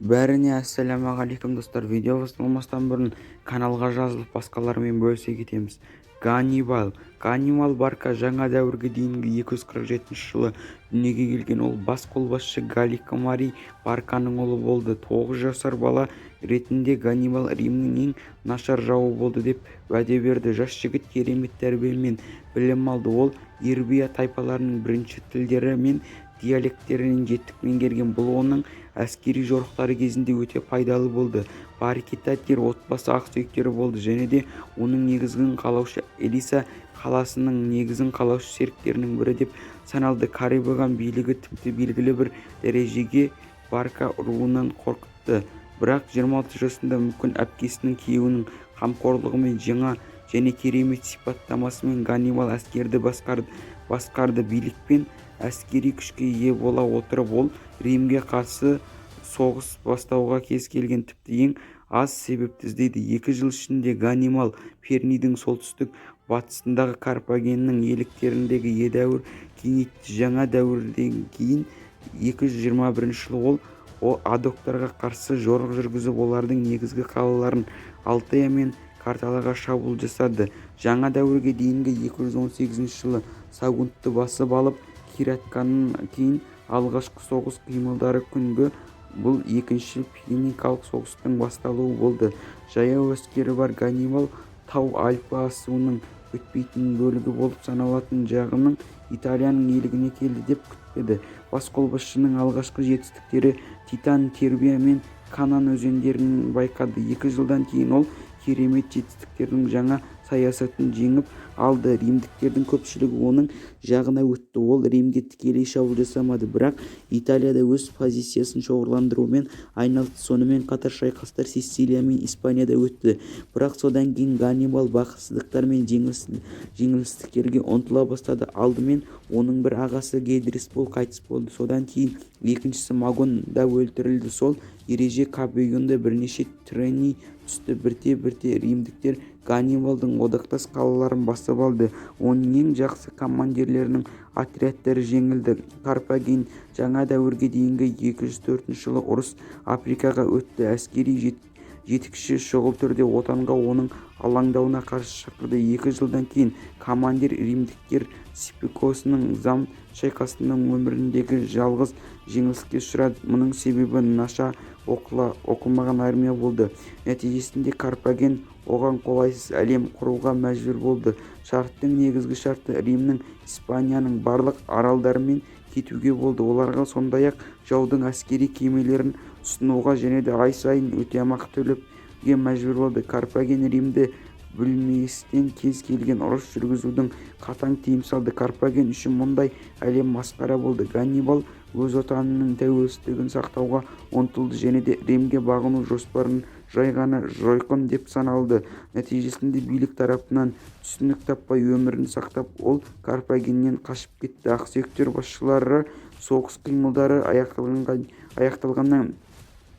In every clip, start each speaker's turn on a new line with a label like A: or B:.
A: Бәріне ассалаумағалейкум, достар! Видео басталмастан бұрын каналға жазылып, басқалармен бөлісе кетеміз. Ганнибал. Ганнибал Барка жаңа дәуірге дейінгі 247 жылы дүниеге келген. Ол бас қолбасшы Галлий Марий Барканың ұлы болды. 9 жасар бала ретінде Ганнибал Римнің ең нашар жауы болды деп уәде берді. Жас жігіт керемет тәрбие мен білім алды. Ол иберия тайпаларының бірнеше тілдері мен диалекттерін жетік меңгерген. Бұл оның әскери жорықтары кезінде өте пайдалы болды. Баркидтер отбасы ақсүйектері болды және де оның негізін қалаушы Элиса қаласының негізін қалаушы серіктерінің бірі деп саналды. Карфаген билігі тіпті белгілі бір дәрежеге Барка руынан қорықты. Бірақ 26 жасында, мүмкін әпкесінің күйеуінің қамқорлығымен жаңа және керемет сипаттамасымен, Ганнибал әскерді басқарды. Билік пен әскери күшке ие бола отырып, ол Римге қарсы соғыс бастауға кез келген, тіпті ең аз себепті іздейді. 2 жыл ішінде Ганнибал Пиренейдің солтүстік батысындағы Карфагеннің иеліктеріндегі едәуір кеңейтті. Жаңа дәуірден кейін 221 жылы ол адоктарға қарсы жорық жүргізіп, олардың негізгі қалаларын Алтея мен Карталаға шабуыл жасады. Жаңа дәуірге дейінгі 218 жылы Сагунтты басып алып қиратқаннан кейін алғашқы соғыс қимылдары күнгі. Бұл екінші пуникалық соғыстың басталуы болды. Жаяу әскері бар Ганнибал тау Альпі асуының өтпейтін бөлігі болып саналатын жағының Италияның иелігіне келді деп күтпеді. Бас қолбасшының алғашқы жетістіктері Титан, Тирбия мен Канан өзендерін байқады. 2 жылдан кейін ол керемет жетістіктердің жаңа саясатын жеңіп алды. Римдіктердің көпшілігі оның жағына өтті. Ол Римге тікелей шабуыл жасамады, бірақ Италияда өз позициясын шоғырландырумен айналысты. Сонымен қатар шайқастар Сицилия мен Испанияда өтті. Бірақ содан кейін Ганнибал бақытсыздықтар мен жеңілістіктерге ұмтыла бастады. Алдымен оның бір ағасы Гесдрубал қайтыс болды, содан кейін екіншісі Магон да өлтірілді. Сол ереже Карфагенде бірнеше Тренний түсті. Бірте-бірте римдіктер Ганнибалдың одақтас қалаларын басып алды, оның ең жақсы командирлерінің отрядтары жеңілді. Карфаген жаңа дәуірге дейінгі 204 жылы ұрыс Африкаға өтті. Әскери жетекші шұғыл түрде отанға оның алаңдауына қарсы шақырды. 2 жылдан кейін командир римдіктер Сципионның Зам шайқасында өміріндегі жалғыз жеңіліске ұшырады. Мұның себебі нашар оқылмаған армия болды. Нәтижесінде Карфаген оған қолайсыз әлем құруға мәжбүр болды. Шарттың негізгі шарты Римнің Испанияның барлық аралдарымен кетуге болды. Оларға сондай-ақ жаудың әскери кемелерін ұсынуға және де ай сайын өтемақы төлеуге мәжбүр болды. Карфаген Римді бөлместен кез келген ұрыс жүргізудің қатаң тыйым салды. Карфаген үшін мұндай әлем масқара болды. Ганнибал өз отанының тәуелсіздігін сақтауға ұмтылды және де Римге бағыну жоспарын жай ғана жойқын деп саналды. Нәтижесінде билік тарапынан түсінік таппай, өмірін сақтап, ол Карфагеннен қашып кетті. Ақсүйектер басшылары соғыс қимылдары аяқталғаннан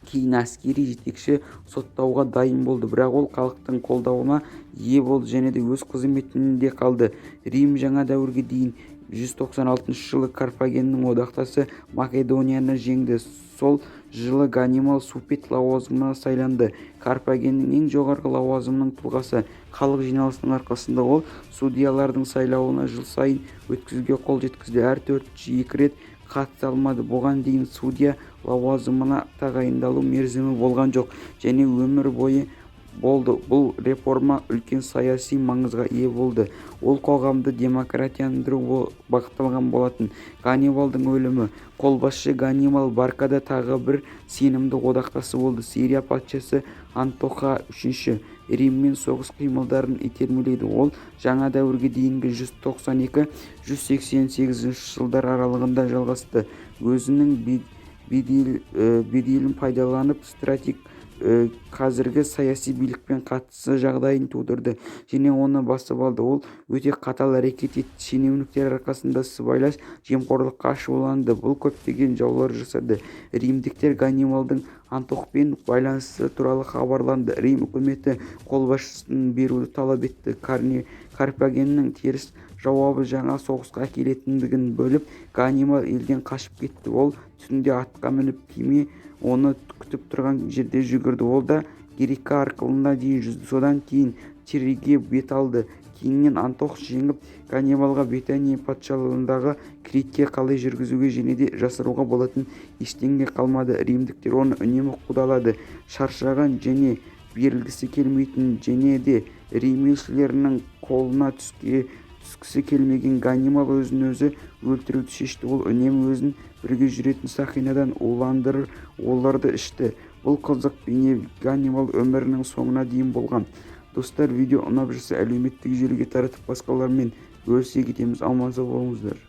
A: кейін әскери жетекші соттауға дайын болды, бірақ ол халықтың қолдауына ие болды және де өз қызметінде қалды. Рим жаңа дәуірге дейін 196 жылы Карфагеннің одақтасы Македонияны жеңді. Сол жылы Ганнибал суффет лауазымына сайланды, Карфагеннің ең жоғарғы лауазымының тұлғасы. Халық жиналысының арқасында ол судьялардың сайлауын жыл сайын өткізуге қол жеткізді, әр төртінші екі рет қатыса алмады. Бұған дейін судья лауазымына тағайындалу мерзімі болған жоқ және өмір бойы болды. Бұл реформа үлкен саяси маңызға ие болды, ол қоғамды демократияландыруға бағытталған болатын. Ганнибалдың өлімі. Қолбасшы Ганнибал Баркада тағы бір сенімді одақтасы болды. Сирия патшасы Антиоха Үшінші Риммен соғыс қимылдарын итермелейді. Ол жаңа дәуірге дейінгі 192-188 жылдар аралығында жалғасты. Өзінің беделін пайдаланып, стратег қазіргі саяси билікпен қатысы жағдайын тудырды және оны басып алды. Ол өте қатал әрекет етті, шенеуніктер арасында сыбайлас жемқорлыққа ашуланды. Бұл көптеген жаулар жасады. Римдіктер Ганнибалдың Антиохпен байланысы туралы хабарланды. Рим үкіметі қолбасшысын беруді талап етті. Карфагеннің теріс жауабы жаңа соғысқа әкелетіндігін біліп, Ганнибал елден қашып кетті. Ол Түнде атқа мініп, кеме оны күтіп тұрған жерде жүгірді. Ол да Герика аралына дейін жүзді, содан кейін Тирге бет алды. Кейіннен Антиох жеңіп, Ганнибалға Британия патшалығындағы Критке қалай жүргізуге және де жасыруға болатын ештеңе қалмады. Римдіктер оны үнемі қудалады. Шаршаған және берілгісі келмейтін және де Рим елшілерінің қолына түскісі келмеген Ганнибал өзін-өзі өлтіруді шешті. Ол үнемі өзін бірге жүретін сақинадан уландырып, оларды ішті. Бұл қызық бейне Ганнибал өмірінің соңына дейін болған. Достар, видео ұнап жатса, әлеуметтік желіге таратып, басқалармен бөлісе кетеміз. Аман сау болыңыздар.